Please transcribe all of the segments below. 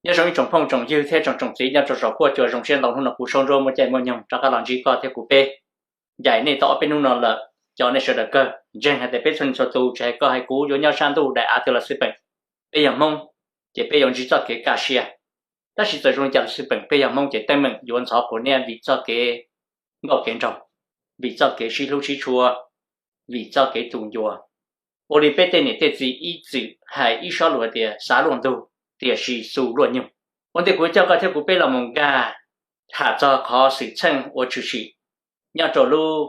Nyob zoo ib tsoom phooj tsoom ywg thiab tsoom tsoom txiv nyob rau saum huab cua zoo siab ntau, hnub no kuv Saub Ntsuab muaj caij muaj nyoog rov qab los ntsib koj thiab kuv peb ncaim nej tau ob peb hnub no lawm. Cov nej sawv daws kawg, ntseeg hais tias peb txhua leej txhua tus tsis hais koj hais kuv yuav nyob sab ntuj daim av twg los xij peem, peb yog Hmoob ces peb yuav ntsib txoj kev kaj siab. Tab sis txawm zoo li cas los xij peem peb yog Hmoob ces teeb meem yuav ntxhov quav niab vim txoj kev nkauj kev nraug, vim txoj kev sib hlub sib tshua, vim txoj kev tu ncua. Ua li peb tej niam tej txiv ib txwm hais ib sob lus hais tias xav luaj ntug, tiam sis xu luaj nyuj. Ua ntej kuv coj koj thiab kuv peb los mus nkag tham txog qhov xwm txheej ua tshwm sim nyob rau lub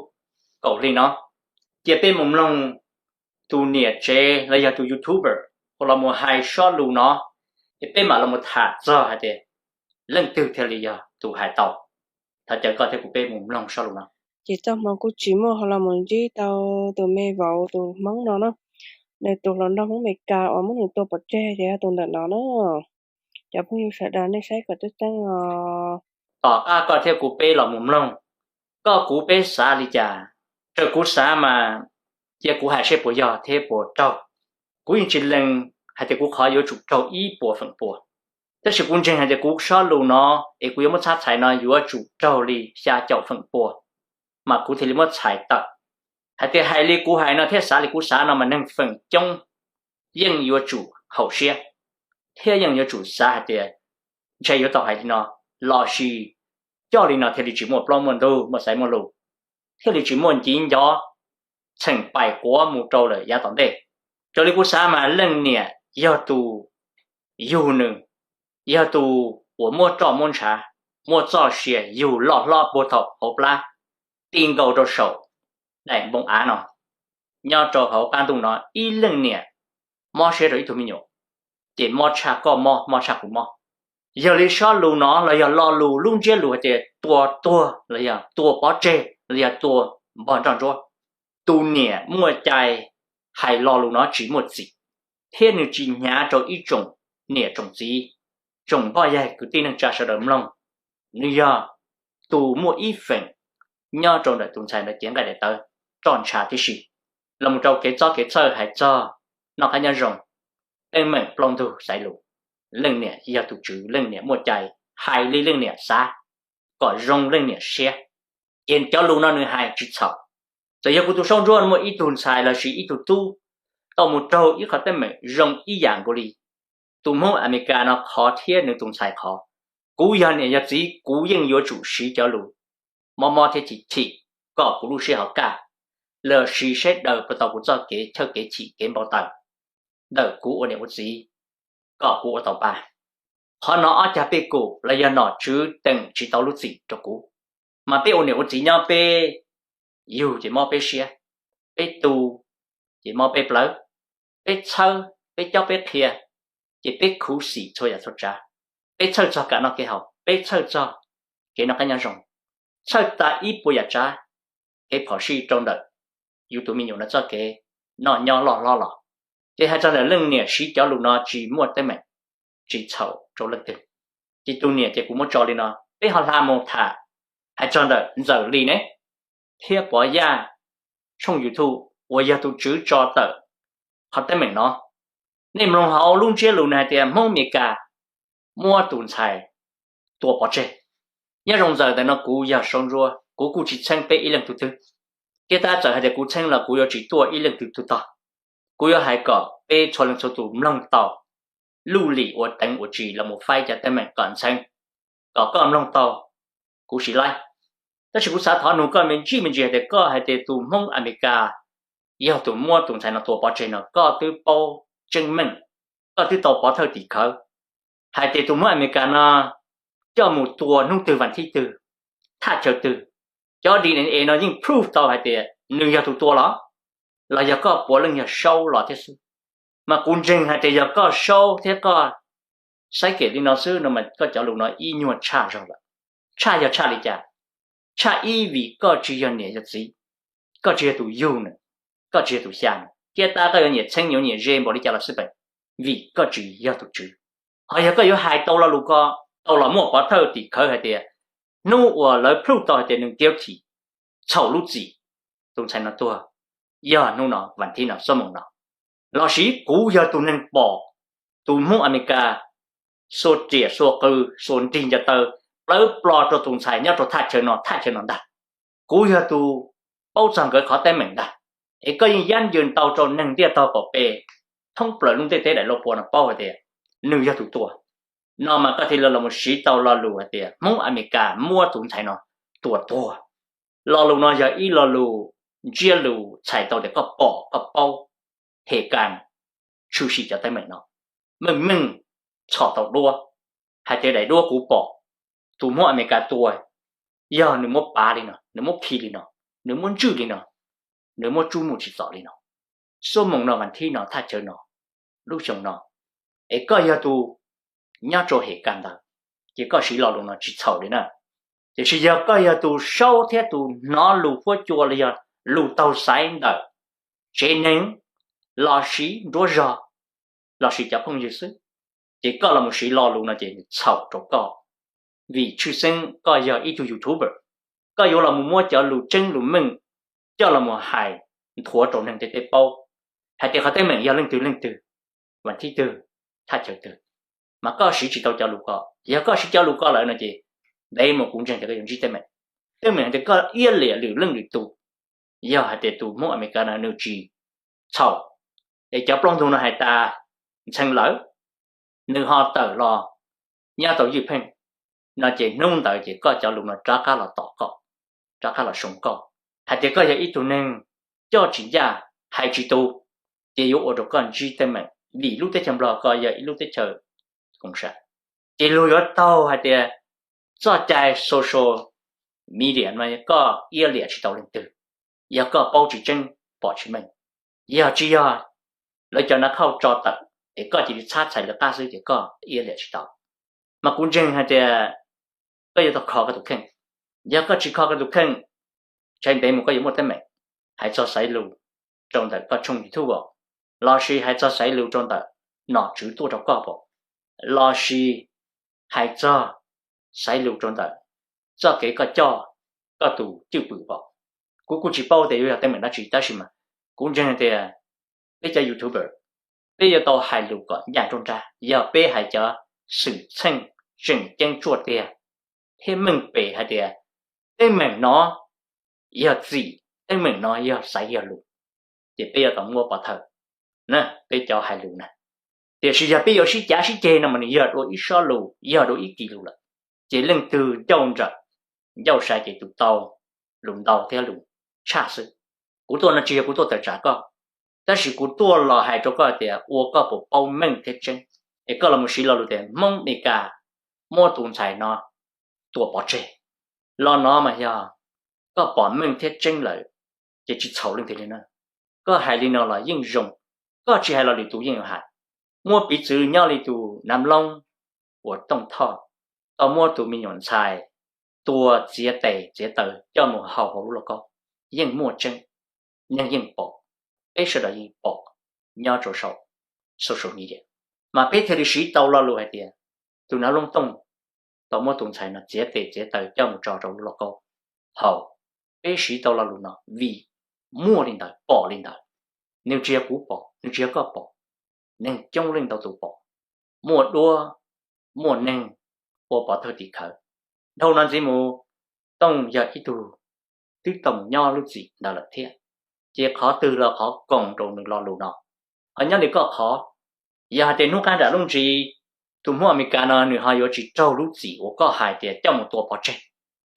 kaum hli no, cia peb mus mloog tus niam tsev los yog tus YouTuber uas los mus hais sob lus no, es peb mam los mus tham txog hais tias leej twg thiaj li yog tus hais tau. Thov caw koj thiab kuv peb mus mloog sob lus no. Ces txoj hmoov kuj tsis muaj ho los mus ntsib tau tus me vauv tus Hmoob no na, nws tus hluas nraug Hmoob Meskas uas muab nws tua pov tseg ces yog tus ntawm no na. Cov phooj ywg sawv daws nej saib kom tseeb tseeb os. Tom qab koj thiab kuv peb los mus mloog, koj kuv peb xav li cas? Raws kuv xav mas, cia kuv hais seb puas yog thiab puas raug. Kuv yeej tsis lees hais tias kuv qhov yuav tsum raug ib puas feem pua, tab sis kuv ntseeg hais tias kuv sob lus no es kuv yuav muab txhab txhais no yuav tsum raug li xya caum feem pua, mas kuv thiaj li muab txhais tawm. Hais tias hais li kuv hais no thiab xav li kuv xav no mas neeg feem coob yeej yuav tsum haum siab, thiab yeej yuav tsum xav hais tias ntshe yuav tau hais li no, lossis coj li no thiaj li tsis muaj plaub muaj ntug muaj xaiv muaj lus, thiaj li tsis muaj nci ncov txheem paim quav mus rau lawm yav tom ntej. Raws li kuv xav mas leej niam yog tus yug nws, yog tus uas muab roj muab ntshav, muaj txoj sia yug loj hlob puag thaum hauv plab ti nkaus rau saum daim npoo av no. Nyob rau hauv qab ntuj no ib leej niam mob siab rau ib tug me nyuam, ces mob tshaj koj mob, mob tshaj kuv mob. Yog li sob lus no los yog lo lus lub ntsiab lus hais tias tua tuag los yog tua pov tseg los yog tua npog nroj ntsuab, tus niam muaj cai hais lo lus no tsis muaj txim, thiab nws tsis hnyav rau ib tsoom niam tsoom txiv, tsoom npoj yaig kwv tij neej tsa sawv daws mloog. Nws yog tus muaj ib feem nyob rau ntawm tus ntxhais ntawd cev nqaij daim tawv roj ntsha tib si, los mus rau kev txob kev txhawj hais txog noj qab nyob zoo, teeb meem plaub ntug xaiv lus. Leej niam yog tus tswv, leej niam muaj cai hais li leej niam xav, kom zoo leej niam siab, ces cov lus no nws hais tsis txhaum. Txawm yog kuv tus Saub Ntsuab muaj ib tug ntxhais lossis ib tug tub tau mus raug ib qhov teeb meem zoo ib yam nkaus li tus Hmoob Amelikas no qhov thiab nws tus ntxhais qhov, kuv yog niam yog txiv kuv yeej yuav tsum siv cov lus mob mob thiab chim chim kom kuv lub siab ho kaj, lossis seb daws puas tau kuv txoj kev chawj kev chim kev npau taws ntawm kuv ua niam ua txiv kom kuv ua tau pa. Qhov no ob cag peb kum los yog nom tswv teem tsis tau lub txim rau kuv, mas peb ua niam ua txiv nyob peb yug ces mob peb siab, peb tu ces mob peb plawv, peb txhawb peb cob peb qhia, ces peb khuv xim txhua yam txhua tsav. Peb txhawj txog kam noj kev haus, peb txhawj txog kev noj qab nyob zoo, txhawj tas ib puas yam tsav, kev phom sij rau ntawm yus tus me nyuam no txoj kev noj nyob loj hlob los. Ces hais txog ntawm leej niam siv cov lus no tsis muaj teeb meem, tsis txhaum rau leej twg. Ces tus niam ces kuv muab tso li no, peb ho hla mus tham hais txog ntawm Ntxawm Lis ne thiab Pov Yaj tshooj YouTube uas yog tus tswv tso tawm qhov teeb meem no. Nej mloog hauv lub ntsiab lus nws hais tias Hmoob Amelikas muab tus ntxhais tua pov tseg. Nyob zoo Ntxawm ntawm no kuv yog Saub Ntsuab, kuv kuj tsis txheeb peb ib leej tug twg. Thiab tab txawm hais tias kuv txheeb los kuv yuav tsis tuaj ib leej twg tug tog. Kuv yuav hais kom peb txhua leej txhua tus mloog tau lub lim uas teev uas tsis los mus faib cov teeb meem kom ntxheev, kom koj mloog tau kuv siv laib. Tab sis kuv xav thov nug koj me ntsis me ntsis hais tias koj hais tias tus Hmoob Amelikas yog tus muab tus ntxhais no tua pov tseg no koj twb paub tseeb meej, koj twb tau pov thawj tim khawv hais tias tus Hmoob Amelikas no coj mus tua hnub twg vas thib twg, thaj chaw twg, cov DNA no yeej proof tau hais tias nws yog tus tua los, los yog koj puav leej yog Saub los thiab xwb. Mas kuv ntseeg hais tias yog koj Saub thiab koj saib kem li no xwb no mas koj cov lus no ib nyuag tshaj zog lawm. Tshaj yog tshaj li cas? Tshaj ib vim koj tsis yog niam yog txiv, koj tsis yog tus yug nws, koj tsis yog tus xya nws, thiab tab koj yuav nyiam txheeb yuav nyiam ze npaum li cas los xij peem, vim koj tsis yog tus tswv. Ho yog koj yuav hais tau lo lus ko, tau los muaj pov thawj tim khawv hais tias hnub uas lawv proof tau hais tias nws guilty, txhaum lub txim, tus ntxhais no tuag, yog hnub no vas thib no xuab moos no, lossis kuv yog tus neeg pom tus Hmoob Amelikas xuas riam xuas qws xuas nrig ncaws taw plawv plo rau tus ntxhais nyob rau thaj chaw no thaj chaw no ntag. Kuv yog tus paub txog nkawd qhov teeb meem ntag. Es koj yeej yab ncws ntau rau neeg ntiaj tog qaum pes thoob plaws lub ntiaj teb daim lauj pua no paub hais tias nws yog tus tua. No mas koj thiaj li los mus siv tau lo lus hais tias Hmoob Amelikas muab tus ntxhais no tua tuag. Lo lus no yog ib lo lus ntsiab lus txhais tau tias koj pom koj paub hem kas tshwm sim cov teeb meem no. Meej meej txhom tau duab hais tias daim duab kuv pom tus Hmoob Amelikas tua yog nws muab pav li no, nws muab khi li no, nws muab ntswj li no, nws muab tsub mus tsis txom li no. Xuab moos no vas thib no thaj chaw no lub xyoo no, es koj yog tus nyob rau hem kas ntawd, ces koj siv lo lus no tsis txhaum li na. Tiam sis yog koj yog tus saub thiab tus hnov lus huab cua los yog lus taug xaiv ntawm tsev neeg los sis nruab zog los sis cov phooj ywg xwb, ces koj los mus siv lo lus no ces nws txhaum rau koj. Vim tshwj xeeb koj yog ib tug YouTuber, koj yuav los mus muab cov lus tseeb lus meej coj los mus hais nthuav rau neeg ntiaj teb paub hais tias qhov teeb meem yog leej twg leej twg, vas thib twg, thaj chaw twg, mas koj siv tsis tau cov lus ko. Yog koj siv cov lus ko lawm no ces ntev mus kuv ntseeg tias koj yuav ntsib teeb meem. Teeb meem hais tias koj iab liam lwm leej lwm tus. Yog hais tias tus Hmoob Amelikas no nws tsis txhaum, es cov plaub ntug no hais tas ntxhee lawm, nws ho tawm los nyob tau ywj pheej, no ces hnub ntawd ces koj cov lus no rov qab los tom koj, rov qab los soo koj hais tias koj yog ib tug neeg coj tsis ncaj, hais tsis tu, ces yuav ua rau koj ntsib teeb meem vim lub teb chaws Nplog ko yog ib lub teb chaws koom sam. Ces luag yuav taug hais tias txoj cai social media no koj iab liam tsis tau leej twg, yog koj paub tsis tseeb pom tsis meej, yog tsis yog lawv cov nav khauj tso tawm es koj cia li txhab txhais lawv qab xwb ces koj iab liam tsis tau. Mas kuv ntseeg hais tias koj yuav tau kho koj tus kheej. Yog koj tsis kho koj tus kheej, tsam ntev mus koj yuav muaj teeb meem. Hais txog xaiv lus rau ntawm koj tshooj YouTube os, los sis hais txog xaiv lus rau ntawm nom tswv tuaj rau koj pom, los sis hais txog xaiv lus rau ntawm txoj kev koj coj koj tus cwj pwm pom. Kuv kuj tsis paub tias yuav yog teeb meem dab tsi tab sis mas kuv ntseeg tias peb cov YouTuber, peb yuav tau hais lus kom ncaj nruab nrab. Yog peb hais cov xwm txheej tseem ceeb tsuaj tiag thiab meej pem hais tias teeb meem no yog txim, teeb meem no yog xaiv yog lus, ces peb yuav tau muab pov thawj na, peb cov hais lus na. Tiam sis yog peb yuav sib cav sib ceg no mas nws yog dua ib sob lus, yog dua ib kis lus lawm, ces leej twg ncauj nrawm ncauj sai ces tus tau lus ntau thiab lus tshaj xwb. Kuv tuaj no tsis yog kuv tuaj tawm tsam koj, tab sis kuv tuaj los hais rau koj tias ua koj puas paub meej thiab tseeb, es koj los mus siv lo lus tias Hmoob Meskas muab tus ntxhais no tua pov tseg. Lo no mas yog koj pom meej thiab tseeb lawm, ces tsis txhaum leej twg li na. Koj hais li no los yeej zoo, koj tsis hais los lwm tus yeej yuav hais. Muaj piv txwv nyob li tus Nav Loob uas Tooj Thoj tau muab tus me nyuam ntxhais tua txiav tes txiav taw coj mus hau hauv lub lauj kaub, yeej muaj tseeb, neeg yeej pom, peb sawv daws yeej pom nyob rau saum social media. Mas peb thiaj li siv tau lo lus hais tias tus Nav Loob Tooj tau muab tus ntxhais no txiav tes txiav taw coj mus tso rau lub lauj kaub hau. Peb siv tau lo lus no vim muaj li ntawd, pom li ntawd. Nws tsis yog kuv pom, nws tsis yog koj pom, neeg coob leej ntau tus pom. Muaj duab, muaj neeg ua pov thawj tim khawv. Dhau no ntxiv mus, Tooj yog ib tug twb tau mus nyob lub txim ntawd lawm thiab, ces qhov twg los qhov koom rau nws lo lus no. Ho nyob li koj qhov, yog hais tias hnub qab nram lub ntsis tus Hmoob Amelikas no nws ho yuav tsis raug lub txim uas koj hais tias coj mus tua pov tseg.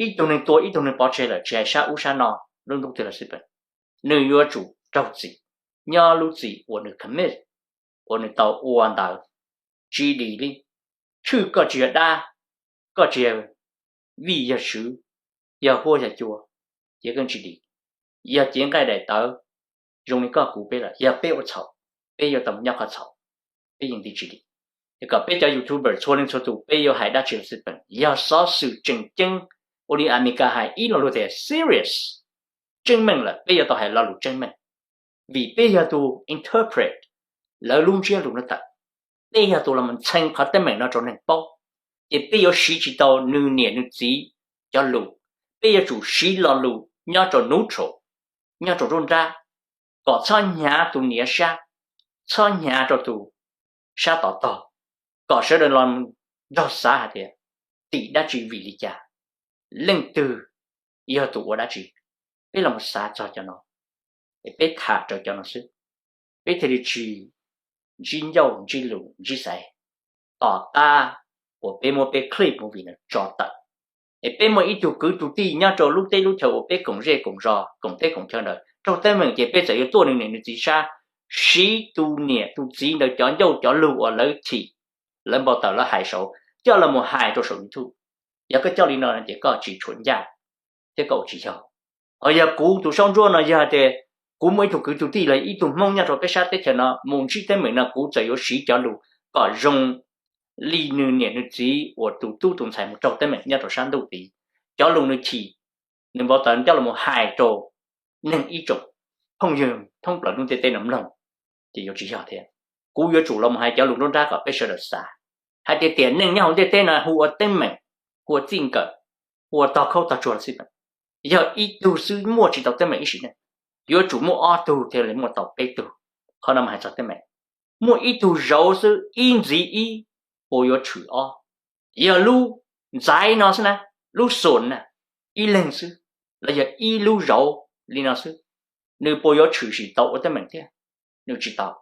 Ib tug neeg tua ib tug neeg pov tseg lawm tsis hais sab ub sab no, lub ntuj twg los xij peem, nws yuav tsum raug txim nyob lub txim uas nws commit, uas nws tau ua ntawd. Tsis dim li, tshwj koj tsis yog dab, koj tsis yog vij yog sw, yog huab yog cua, ces koj tsis dim. Yog cev nqaij daim tawv zoo li koj kuv peb lawm, yog peb ua txhaum, peb yuav tau nyob qhov txhaum, peb yeej dim tsis dim. Es kom peb cov YouTuber txhua leej txhua tus peb yuav hais dab tsi los xij peem, yog xov xwm tseem ceeb, ua li Amelikas hais ib lo lus tias serious, tseeb meej lawm peb yuav tau hais lo lus tseeb meej, vim peb yog tus interpret lawv lub ntsiab lus no tawm, peb yog tus los ntxhee qhov teeb meem no rau neeg paub, ces peb yuav siv tsis tau nws niam nws txiv cov lus, peb yuav tsum siv lo lus nyob rau neutral, nyob rau nruab nrab, kom txhob hnyav tus niam sab, txhob hnyav rau tus sab tod tog, kom sawv daws los nrog xav hais tias tim dab tsi vim li cas, leej twg yog tus ua dab tsi. Peb los mus xav txog cov no, es peb tham rau cov no xwb, peb thiaj li tsis ntsib ncauj ntsib lus ntsib xaiv. Tom qab uas peb muab peb clip movie no tso tawm, es peb muaj ib tug kwv tug tij nyob rau lub teb lub chaw uas peb koom zej koom zos koom teb koom chaw ntawd raug teeb meem ces peb txawm yuav tuaj nws niam nws txiv sab, siv tus niam tus txiv ntawd cov ncauj cov lus uas lawv chim, lawv npau taws lawv hais saud coj los mus hais rau saum YouTube. Yog koj coj li no ces koj tsis tshua ncaj thiab koj ua tsis yog. Ho yog kuv tus Saub Ntsuab no yog tias kuv muaj ib tug kwv tug tij los ib tug Hmoob nyob rau peb sab teb chaws no mus ntsib teeb meem no kuv txawm yuav siv cov lus kom zoo li nws niam nws txiv uas tus tub tus ntxhais mus raug teeb meem nyob rau sab ntuj tid. Cov lus nws chim, nws npau taws coj los mus hais rau neeg ib tsoom phooj ywg thoob plaws lub ntiaj teb no mloog, ces yuav tsis yog thiab. Kuv yuav tsum los mus hais cov lus nruab nrab kom peb sawv daws xav hais tias tiam neej nyob hauv ntiaj teb no hu ua teeb meem, hu ua txij nkawm, hu ua tog khaub tog tsuag los xij peem, yog ib tug xwb muaj tsis tau teeb meem ib sim neej. Yuav tsum muaj ob tug thiaj li muaj tau peb tug. Qhov no mas hais txog teeb meem, muaj ib tug zauv xwb ib ntxiv ib puas yuav tshwm ob. Yog lub ntxaiv no xwb na, lub xoom na, ib leeg xwb, los yog ib lub zauv li no xwb, nws puas yuav tshwm sim tau ua teeb meem thiab? Nws tsis tau.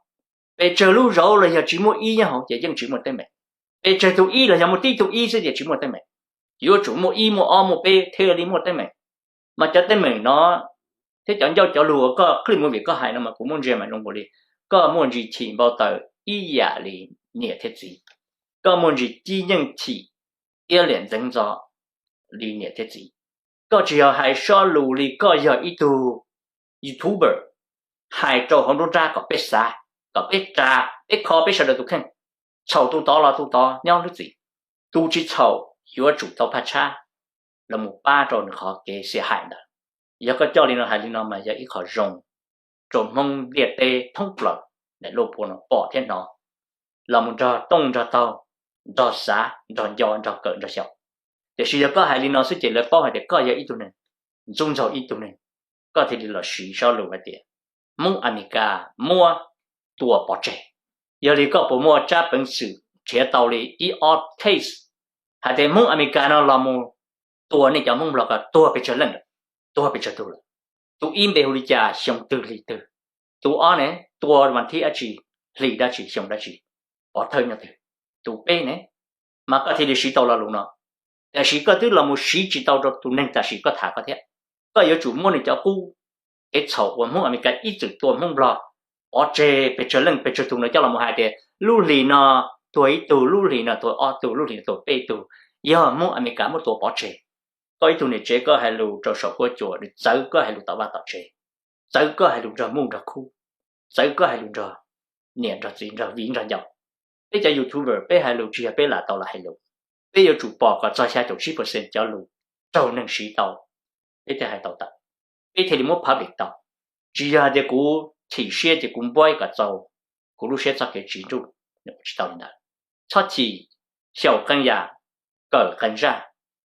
Pes tsawg lub zauv los yog tsis muaj ib nyob hauv ces yeej tsis muaj teeb meem. Pes tsawg tus ib los yog muaj tib tug ib xwb ces tsis muaj teeb meem. Yuav tsum muaj ib muaj ob muaj peb thiaj li muaj teeb meem. Mas cov teeb meem no thiab cov ncauj cov lus uas koj clip movie koj hais no mas kuv muab ntsia mas zoo nkaus li koj muaj ntsis chim npau taws ib yam li niam thiab txiv. Koj muaj ntsis cib nyeej chim iab liam ntxeev ntxo li niam thiab txiv. Koj tsis yog hais sob lus li, koj yog ib tug YouTuber hais rau hauv nruab nrab kom peb xav, kom peb ras, peb kho peb sawv daws tus kheej. Txhaum tus tod los tus tod nyob lub txim, tus tsis txhaum yuav tsum tau phaj tshab los mus pab rau nws qhov kev xiam hais ntawd. Yog koj coj li no hais li no mas yog ib qho zoo rau Hmoob ntiaj teb thoob plaws, daim luaj pua no pom thiab hnov, los mus nrog tooj nrog taug, nrog xav nrog nco nrog kawm nrog xyaum. Tiam sis yog koj hais li no xwb ces lawv paub hais tias koj yog ib tug neeg ntxub ntxaug ib tug neeg, koj thiaj li los siv sob lus hais tias Hmoob Amelikas muab tua pov tseg. Yog li koj puas muaj tsab peev xwm nrhiav tau li ib ob case hais tias Hmoob Amelikas no los mus tua nej cov Hmoob Nplog ko tuag pes tsawg leej lawm, tuag pes tsawg tug lawm? Tus ib npe hu li cas, xyoo twg hli twg? Tus ob ne, tua vas thib dab tsi, hli dab tsi, xyoo dab tsi, pov thawj nyob twg? Tus peb ne? Mas koj thiaj li siv tau lo lus no. Tiam sis koj twb los mus siv tsis tau rau tus neeg tam sim koj tham koj thiab. Koj yuav tsum muab nws cov qub kev txhaum uas Hmoob Amelikas ib txwm tua Hmoob Nplog pov tseg pes tsawg leej pes tsawg tug no coj los mus hais tias lub hlis no tuag ib tug, lub hlis no tuag ob tug, lub hlis no tuag peb tug, yog Hmoob Amelikas muab tua pov tseg. Koj ib tug niam tsev koj hais lus rau saum huab cua, nws txawv koj hais lus tom vaj tom tsev, txawv koj hais lus nrog muj nrog khub, txawv koj hais lus nrog niam nrog txiv nrog viv nrog ncaus. Peb cov YouTuber peb hais lus tsis yog peb lam tau lam hais lus, peb yuav tsum pom kom txog xya caum tsib percent cov lus raug neeg siv tau, peb thiaj hais tau tawm, peb thiaj li muab public tau. Tsis yog hais tias kuv chim siab ces kuv npuab kom txaus kuv lub siab txoj kev tsiv nruj, tsis tau li ntawd. Txhob chim, xyaum qee yam, kawm qee zaj,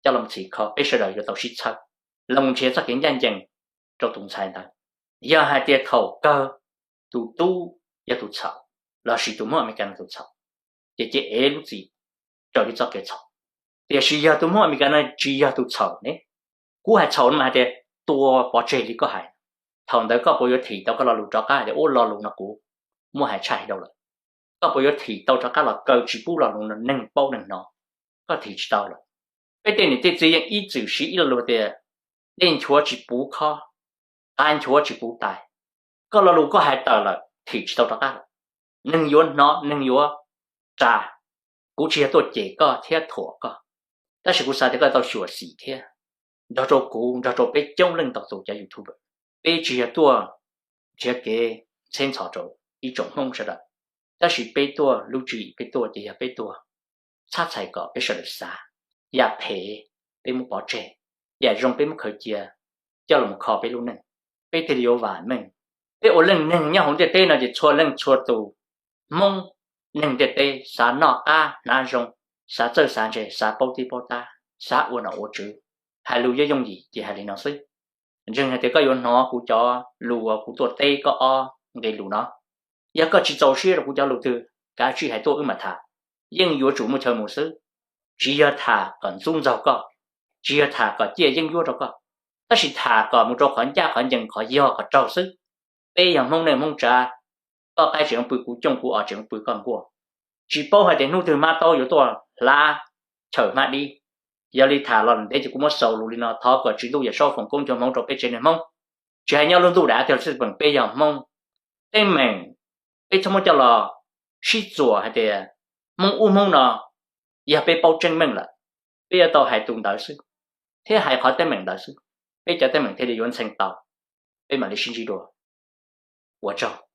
coj los txhim kho, peb sawv daws yuav tau sib txhawb los mus nrhiav txoj kev ncaj ncees rau tus ntxhais ntawd. Yog hais tias thaum kawg tus tub yog tus txhaum lossis tus Hmoob Amelikas no tus txhaum, ces cia ev lub txim raws li txoj kev txhaum. Tiam sis yog tus Hmoob Amelikas no tsis yog tus txhaum ne, kuv hais txhaum no mas hais tias tua pov tseg li koj hais, thaum ntawd koj puas yuav thim tau koj lo lus rov qab hais tias ua lo lus no kuv muab hais tshaj hais rau lawm? Koj puas yuav thim tau rov qab los kaw tsis pub lo lus no neeg paub neeg hnov? Koj thim tsis tau lawm. Peb tej niam tej txiv yeej ib txwm siv ib lo lus tias dej nchuav tsis puv khob, qav nchuav tsis puv tais. Koj lo lus koj hais tawm lawm thim tsis tau rov qab lawm. Neeg yuav hnov neeg yuav ras. Kuv tsis yog tuaj cem koj thiab thuam koj, tab sis kuv xav tias koj tau xyuam xim thiab, nrog rau kuv nrog rau peb coob leej ntau tus cov YouTuber, peb tsis yog tuaj nrhiav kev txheb ntxhov rau ib tsoom Hmoob sawv daws, tab sis peb tuaj lub tswv yim peb tuaj ces yog peb tuaj txhab txhais kom peb sawv daws xav, yam phem peb muab pov tseg, yam zoo peb muab khaws cia coj los kho peb lub neej, peb thiaj li yuav vam meej. Peb ua leej neeg nyob hauv ntiaj teb no ces txhua leej txhua tus Hmoob neeg ntiaj teb xav noj qab hnav zoo, xav txawj xav ntse, xav paub tib paub tab, xav ua nom ua tswv. Hais lus yooj yooj yim ces hais li no xwb. Ntseeg hais tias koj yuav hnov kuv cov lus uas kuv tuaj teb koj ob nqe lus no. Yog koj tsis txaus siab rau kuv cov lus twg, kav tsij hais tuaj wb mam tham, yeej yuav tsum muaj chaw mus xwb. tsis yog tham kom ntxub ntxaug koj, tsis yog tham kom ciaj yeeb ncuab rau koj, tab sis tham kom mus rau qhov ncaj qhov ncees, qhov yog qhov raug xwb. Peb yog Hmoob neej Hmoob tsav, koj qaib tseem pw kuv cooj, kuv os tseem pw koj nkuaj. Tsis paub hais tias hnub twg hmab taub yuav tuaj hlab chaw hmab dib. Yog li tham los ntev ces kuv muab xaus lus li no, thov kom Tswv Ntuj Yawm Saub foom koob ncho hmoov rau peb tsev neeg Hmoob, tsis hais nyob lub ntuj dav tag los xij peem peb yog Hmoob. Teeb meem peb txhob muab coj los sib txuas hais tias Hmoob ub Hmoob no, yog peb paub tseeb meej lawm, peb yuav tau hais tus ntawd xwb, thiab hais qhov teeb meem ntawd xwb, peb cov teeb meem thiaj li yuav ntxhee tau. Peb mam li sib ntsib dua. Ua tsaug.